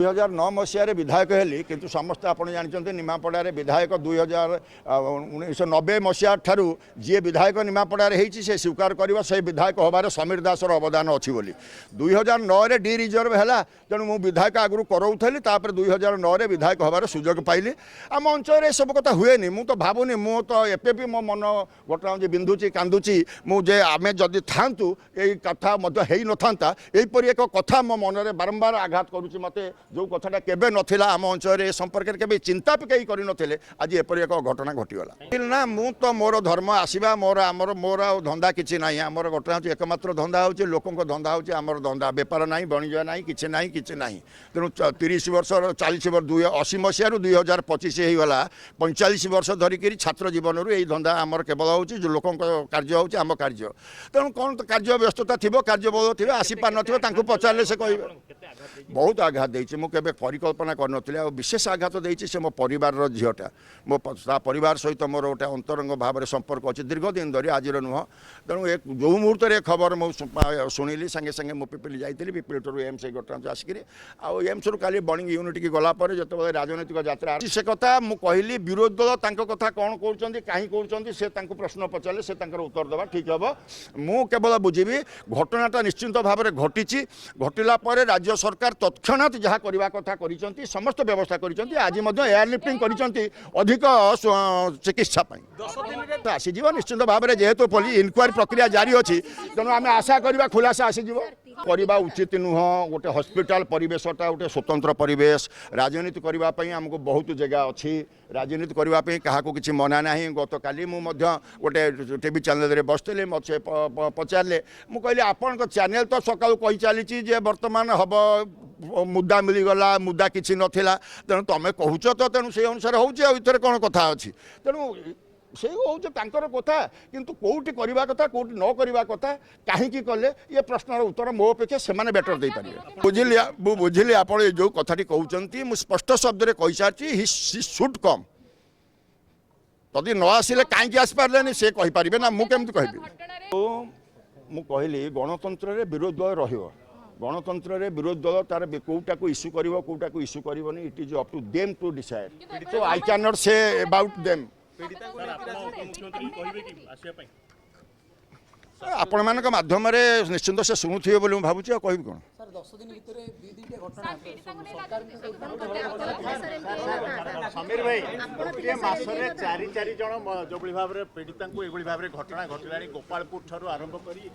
2009 ମସିହାରେ ବିଧାୟକ ହେଲି, କିନ୍ତୁ ସମସ୍ତେ ଆପଣ ଜାଣିଛନ୍ତି, ନିମାପଡ଼ାରେ ବିଧାୟକ 1990 ମସିହା ଠାରୁ ଯିଏ ବିଧାୟକ ନିମାପଡ଼ାରେ ହେଇଛି, ସେ ସ୍ୱୀକାର କରିବ ସେ ବିଧାୟକ ହେବାରେ ସମୀର ଦାସର ଅବଦାନ ଅଛି ବୋଲି। 2009ରେ ଡି ରିଜର୍ଭ ହେଲା, ତେଣୁ ମୁଁ ବିଧାୟକ ଆଗରୁ କରାଉଥିଲି। ତାପରେ 2009ରେ ବିଧାୟକ ହେବାର ସୁଯୋଗ ପାଇଲି। ଆମ ଅଞ୍ଚଳରେ ଏସବୁ କଥା ହୁଏନି। ମୁଁ ତ ଭାବୁନି, ମୁଁ ତ ଏବେ ବି ମୋ ମନ ଘଟଣା ହେଉଛି, ବିନ୍ଧୁଛି, କାନ୍ଦୁଛି ମୁଁ ଯେ ଆମେ ଯଦି ଥାନ୍ତୁ, ଏଇ କଥା ମଧ୍ୟ ହେଇନଥାନ୍ତା। ଏହିପରି ଏକ କଥା ମୋ ମନରେ ବାରମ୍ବାର ଆଘାତ କରୁଛି ମୋତେ। ଯେଉଁ କଥାଟା କେବେ ନଥିଲା, ଆମ ଅଞ୍ଚଳରେ ଏ ସମ୍ପର୍କରେ କେବେ ଚିନ୍ତା ବି କେହି କରିନଥିଲେ, ଆଜି ଏପରି ଏକ ଘଟଣା ଘଟିଗଲା। ନା, ମୁଁ ତ ମୋର ଧର୍ମ ଆସିବା, ମୋର ଆମର ମୋର ଆଉ ଧନ୍ଦା କିଛି ନାହିଁ। ଆମର ଘଟଣା ହେଉଛି, ଏକମାତ୍ର ଧନ୍ଦା ହେଉଛି ଲୋକଙ୍କ ଧନ୍ଦା ହେଉଛି ଆମର ଧନ୍ଦା। ବେପାର ନାହିଁ, ବଣିଜ ନାହିଁ, କିଛି ନାହିଁ, କିଛି ନାହିଁ। ତେଣୁ 30 ବର୍ଷ, 40 ବର୍ଷ, 80 ମସିହାରୁ 2025 ହେଇଗଲା, 45 ବର୍ଷ ଧରିକିରି ଛାତ୍ର ଜୀବନରୁ ଏଇ ଧନ୍ଦା ଆମର କେବଳ ହେଉଛି। ଯେଉଁ ଲୋକଙ୍କ କାର୍ଯ୍ୟ ହେଉଛି ଆମ କାର୍ଯ୍ୟ। ତେଣୁ କ'ଣ ତ କାର୍ଯ୍ୟ ବ୍ୟସ୍ତତା ଥିବ, କାର୍ଯ୍ୟବହୁଳ ଥିବ, ଆସିପାରିନଥିବ। ତାଙ୍କୁ ପଚାରିଲେ ସେ କହିବେ। ବହୁତ ଆଘାତ ଦେଇଛି। ମୁଁ କେବେ ପରିକଳ୍ପନା କରିନଥିଲି। ଆଉ ବିଶେଷ ଆଘାତ ଦେଇଛି ସେ ମୋ ପରିବାରର ଝିଅଟା। ତା ପରିବାର ସହିତ ମୋର ଗୋଟେ ଅନ୍ତରଙ୍ଗ ଭାବରେ ସମ୍ପର୍କ ଅଛି ଦୀର୍ଘ ଦିନ ଧରି, ଆଜିର ନୁହଁ। ତେଣୁ ଏ ଯେଉଁ ମୁହୂର୍ତ୍ତରେ ଏ ଖବର ମୁଁ ଶୁଣିଲି, ସାଙ୍ଗେ ସାଙ୍ଗେ ମୁଁ ପିପିଲି ଯାଇଥିଲି। ପିପିଲିଠାରୁ ଏମ୍ସ ଏଇ ଘଟଣାକୁ ଆସିକିରି ଆଉ ଏମ୍ସରୁ କାଲି ବର୍ଣ୍ଣିଂ ୟୁନିଟ୍କି ଗଲା ପରେ ଯେତେବେଳେ ରାଜନୈତିକ ଯାତ୍ରା, ସେ କଥା ମୁଁ କହିଲି। ବିରୋଧୀ ଦଳ ତାଙ୍କ କଥା କ'ଣ କରୁଛନ୍ତି, କାହିଁ କରୁଛନ୍ତି, ସେ ତାଙ୍କୁ ପ୍ରଶ୍ନ ପଚାରିଲେ ସେ ତାଙ୍କର ଉତ୍ତର ଦେବା ଠିକ୍ ହେବ। ମୁଁ କେବଳ ବୁଝିବି, ଘଟଣାଟା ନିଶ୍ଚିନ୍ତ ଭାବରେ ଘଟିଛି। ଘଟିଲା ପରେ ରାଜ୍ୟ ସରକାର ତତ୍କ୍ଷଣାତ୍ ଯାହା କରିବା କଥା କରିଛନ୍ତି, ସମସ୍ତ ବ୍ୟବସ୍ଥା କରିଛନ୍ତି। ଆଜି ମଧ୍ୟ ଏୟାର ଲିଫ୍ଟିଂ କରିଛନ୍ତି ଅଧିକ ଚିକିତ୍ସା ପାଇଁ। ଆସିଯିବ ନିଶ୍ଚିନ୍ତ ଭାବରେ। ଯେହେତୁ ପୋଲିସ ଇନକ୍ୱାରି ପ୍ରକ୍ରିୟା ଜାରି ଅଛି, ତେଣୁ ଆମେ ଆଶା କରିବା ଖୁଲାସା ଆସିଯିବ। କରିବା ଉଚିତ ନୁହଁ। ଗୋଟେ ହସ୍ପିଟାଲ ପରିବେଶଟା ଗୋଟେ ସ୍ୱତନ୍ତ୍ର ପରିବେଶ। ରାଜନୀତି କରିବା ପାଇଁ ଆମକୁ ବହୁତ ଜାଗା ଅଛି। ରାଜନୀତି କରିବା ପାଇଁ କାହାକୁ କିଛି ମନା ନାହିଁ। ଗତକାଲି ମୁଁ ମଧ୍ୟ ଗୋଟେ ଟିଭି ଚ୍ୟାନେଲରେ ବସିଥିଲି। ମୋତେ ସେ ପଚାରିଲେ। ମୁଁ କହିଲି, ଆପଣଙ୍କ ଚ୍ୟାନେଲ ତ ସକାଳୁ କହି ଚାଲିଛି ଯେ ବର୍ତ୍ତମାନ ହବ, ମୁଦ୍ଦା ମିଳିଗଲା, ମୁଦ୍ଦା କିଛି ନଥିଲା। ତେଣୁ ତମେ କହୁଛ ତ, ତେଣୁ ସେଇ ଅନୁସାରେ ହେଉଛି, ଆଉ ଏଥିରେ କ'ଣ କଥା ଅଛି? ତେଣୁ ସେଇ ହେଉଛି ତାଙ୍କର କଥା। କିନ୍ତୁ କେଉଁଠି କରିବା କଥା, କେଉଁଠି ନ କରିବା କଥା, କାହିଁକି କଲେ, ଏ ପ୍ରଶ୍ନର ଉତ୍ତର ମୋ ଅପେକ୍ଷା ସେମାନେ ବେଟର ଦେଇପାରିବେ। ବୁଝିଲି, ମୁଁ ବୁଝିଲି ଆପଣ ଏ ଯେଉଁ କଥାଟି କହୁଛନ୍ତି। ମୁଁ ସ୍ପଷ୍ଟ ଶବ୍ଦରେ କହିସାରିଛି, he should come. ଯଦି ନ ଆସିଲେ, କାହିଁକି ଆସିପାରିଲେନି, ସେ କହିପାରିବେ ନା, ମୁଁ କେମିତି କହିବି? ମୁଁ କହିଲି, ଗଣତନ୍ତ୍ରରେ ବିରୋଧୀ ଦଳ ରହିବ। ଗଣତନ୍ତ୍ରରେ ବିରୋଧୀ ଦଳ ତାର କୋଉଟାକୁ ଇସ୍ୟୁ କରିବ, କୋଉଟାକୁ ଇସ୍ୟୁ କରିବନି, it is up to them to decide. So I can not ସେ ଏବାଉଟ୍ ଦେମ୍। ମୁଖ୍ୟମନ୍ତ୍ରୀ କହିବେ କି ଆସିବା ପାଇଁ? ଆପଣମାନଙ୍କ ମାଧ୍ୟମରେ ନିଶ୍ଚିନ୍ତ ସେ ଶୁଣୁଥିବେ ବୋଲି ମୁଁ ଭାବୁଛି। ଆଉ କହିବି କ'ଣ? ସାର୍, 10 ଦିନ ଭିତରେ ଦୁଇଟା ଘଟଣା ସରକାରଙ୍କ ସମୀର ଭାଇ, ଗୋଟିଏ ମାସରେ ଚାରି ଚାରି ଜଣ ଯେଉଁଭଳି ଭାବରେ ପୀଡ଼ିତାଙ୍କୁ ଏଭଳି ଭାବରେ ଘଟଣା ଘଟିଲାଣି, ଗୋପାଳପୁର ଠାରୁ ଆରମ୍ଭ କରି